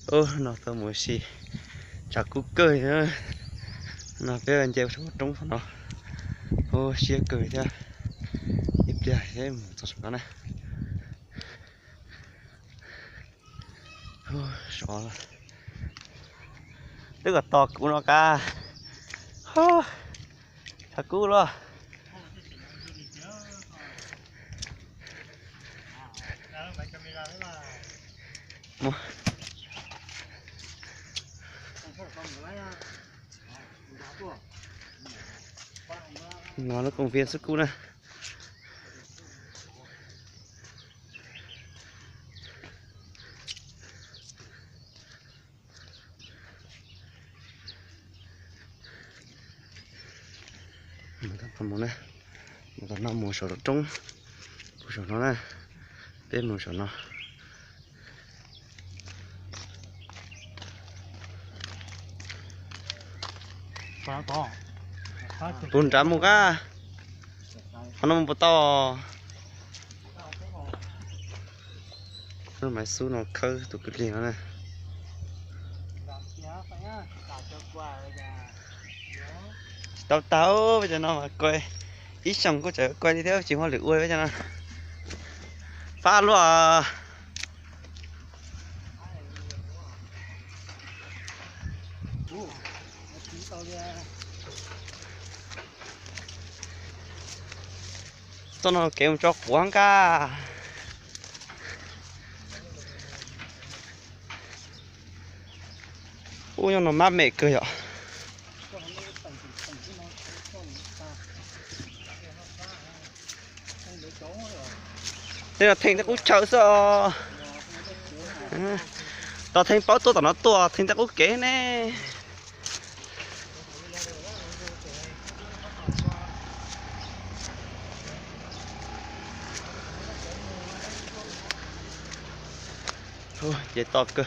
Ub, no tau mus ua si, tshav kub kawg. No peb nce saum roob no, ub, siab kawg thiab. Ib pliag thiab mus txog saum no na. Twb kom tos kuv no ka. Tshav kub los. No lub công viên xwb kub na. Mus na, mus tom no mus saum roob, mus saum no na, peb mus saum no. Puag nrad mus kab, qhov no mus puas tau. Lub maiv xub no khawb tus kwv lig no na. Tsis tau tau, peb cov no mas kuj ib xyoos kuj tseem kuj li thiab, tsis muaj lwm ua peb cov no. Fab luaj. Txoj no kev mus tso quav nkaus. Ub, nyob no mab mem kawg yom. Tej no theej tej qub chaw xwb os. Tos theej paub tuaj tom no tuaj, theej tej qub kev ne. Ces to kawg.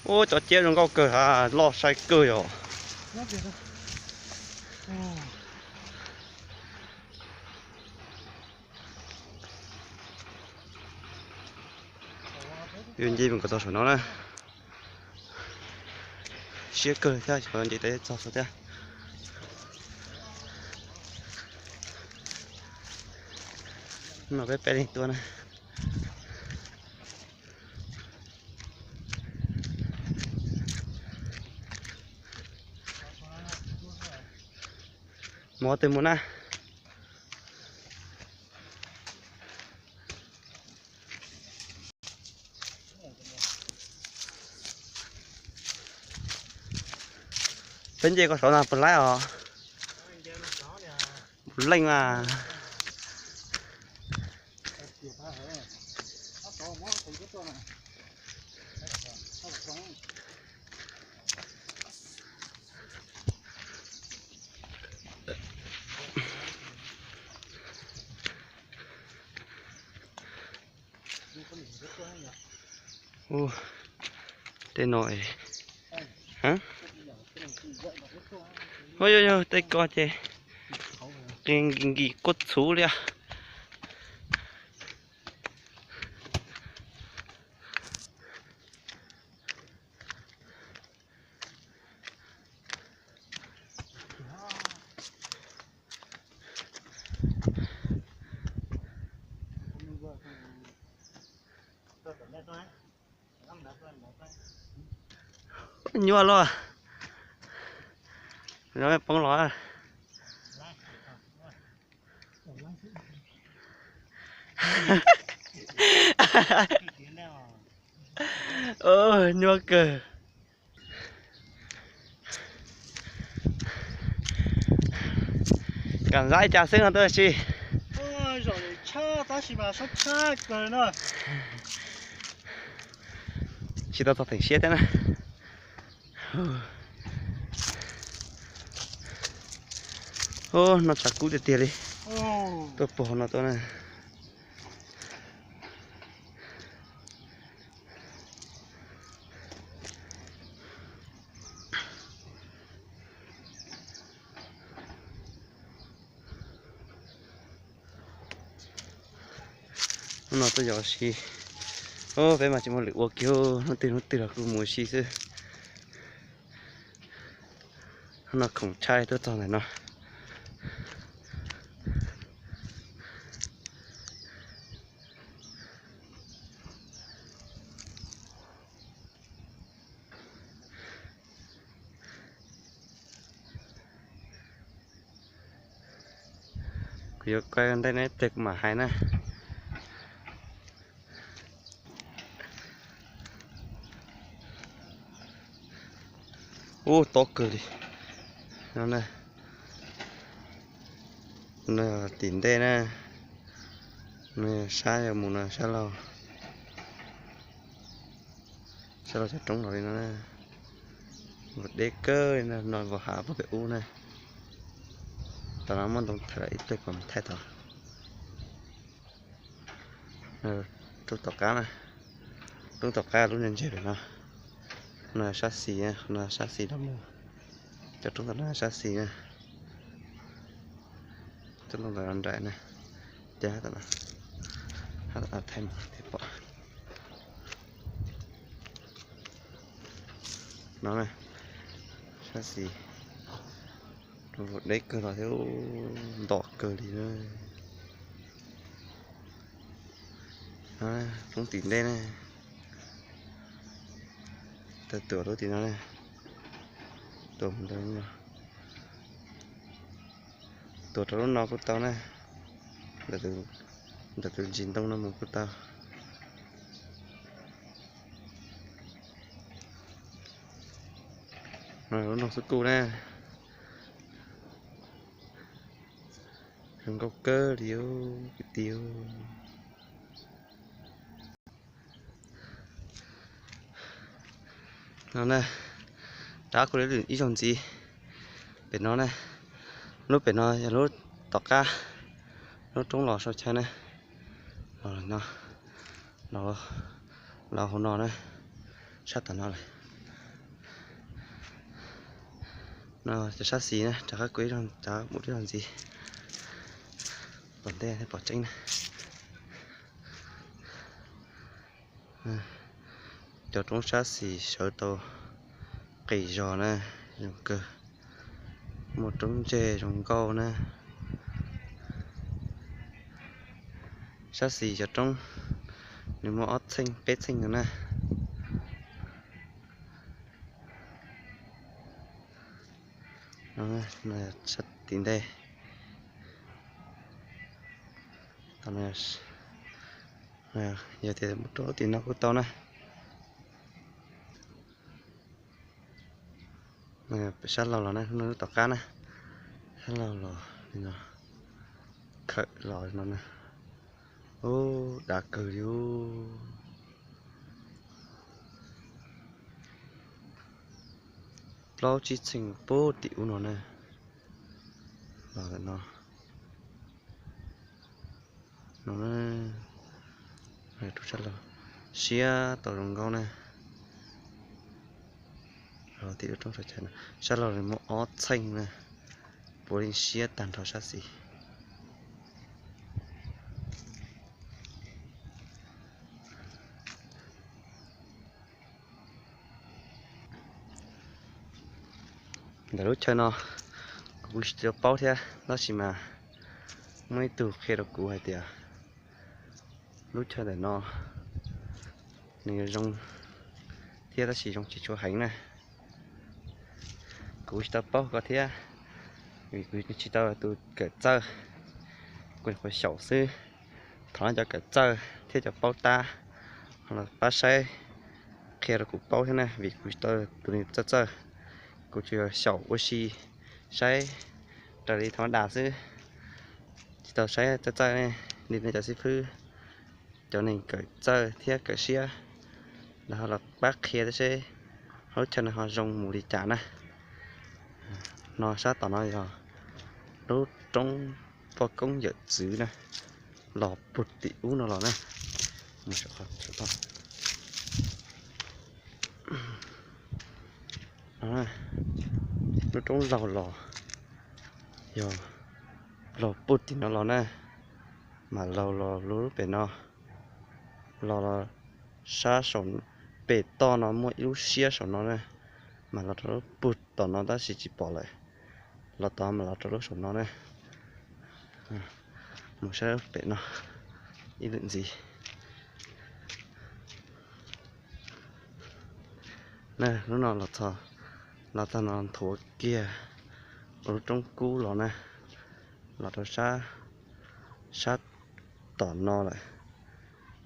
Ub, cov ciab zoo nkauj kawg, loj sai kawg yom. Yuav nce mus kom txog saum no na. Siab kawg thiab, nce tau txog thiab. No peb peb leeg tuaj na. Mus qhov twg mus na? Peb nce koj saud na puas laib os? Puas leej mas. Ub, tej no, ub, yog yog tej ko ces qi nkim nkim kuj txhuv li. Nyuaj los, poob los. Nyuaj kawg. Kam zab ib cas xwb no tuaj si. Tsis tau txog theem siab thiab na. Ub, no tshav kub tiag tiag li. Tuaj puag no tuaj na. Hnub no tuaj yos ua si, peb mas tsis muaj lwm ua kiag, hnub twg hnub twg los kuj mus ua si xwb. Hnub no khoom tshaj tuaj txog ntawm no. Kuv yuav quaj ntej neb tes kuv mam hais na. Ub, tob kawg li. No, no tim ntej na, no sab yuav mus no sab laug, sab laug cov roob los li no na. Vos deb kawg li no, vos hav puag pem ub na. Tam no muaj ntoo thaij los ib pliag kuv mam thaij tod. Roob tom qab na, roob tom qab lub ntseg pem no. No sab xis, no sab xis los mus, cov roob tom no sab xis na. Cov roob tom no nraim na, ces hab tom no, hab tom no thaij mus thiaj pom. No na, sab xis, roob deb kawg los thiab, ntom kawg li na. Roob tim ntej na, tawg tuam lub tim no na, tuam mus ntawd no. Tuam rau lub no kuj tau na, ntawm tus ntsis ntoo no mus kuj tau. Lub no xwb kuj na. Zoo nkauj kawg li kwv tij. No na, rov qab kuj li ib zaug ntxiv. Pem no na, lub pem no yog lub tom qab lub roob los sau chaw na. Los no, los, los hauv no na, sab tom no lawm. No cov sab xis na, rov qab kuj ib zaug, rov mus ib zaug ntxiv. Tom ntej thiaj pom tseeb na. Cov roob sab xis sawv tau qis zog na, zoo kawg. Muaj roob ntseg zoo nkauj na. Sab xis cov roob, nws muaj ob txheej peb txheej no na. Sab tim ntej. Yog tias mus rau tim no kuj tau na. Pem sab laug los na, hnub no lub tom qab na, sab laug los li no, khawm los no na. Ub, dav kawg li ub. Plaub tsib txheej puag tim ub no na. Los no, no, rau sab laug siab tau zoo nkauj na. Los tim lub roob sab laug muaj ob txheej na, puav leej siab tag nrho sab xis. Ntawm lub chaw no kuv tsis tau paub thiab, tab sis mas muaj ib tug qhia rau kuv hais tias lub chaw ntawm no nws zoo thiab tab sis zoo tsis tshua heev na. Kuv tsis tau paub ko thiab, vim kuv tsis tau tus kawm txawj, kuv nyuam qhuav xyaum xwb. Thov cov kawm txawj thiab cov paub tab ho los pab saib qhia rau kuv paub thiab na, vim kuv tsis tau tus neeg txawj txawj. Kuv tsuas yog xyaum ua si saib raws li thaum das xwb, tsis tau saib txawj txawj ne. Li nej cov xib fwb, cov neeg kawm txawj thiab kawm siab, lawv ho los pab qhia thiab seb lub chaw no ho zoo mus li cas na. No sab tom no yog lub roob poj koob yawm txwv na, los puag tim ub no los na. Lub roob laug los yog laug puag tim no los na, mam laug los lub pem no. Los sab saum pem toj no muaj ib lub siab saum no na, mas los rau lub pug tom no tab sis tsis pom lawm. Los tod mas los rau lub saum no na. Mus saib pem no ib lwm ntxiv. Na, lub no los txog, los txog no nthuav kiag ua lub roob kub los na, los rau sab, sab tom no lawm,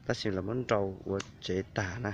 tab sis lawv muab nrau ua tsev tag na.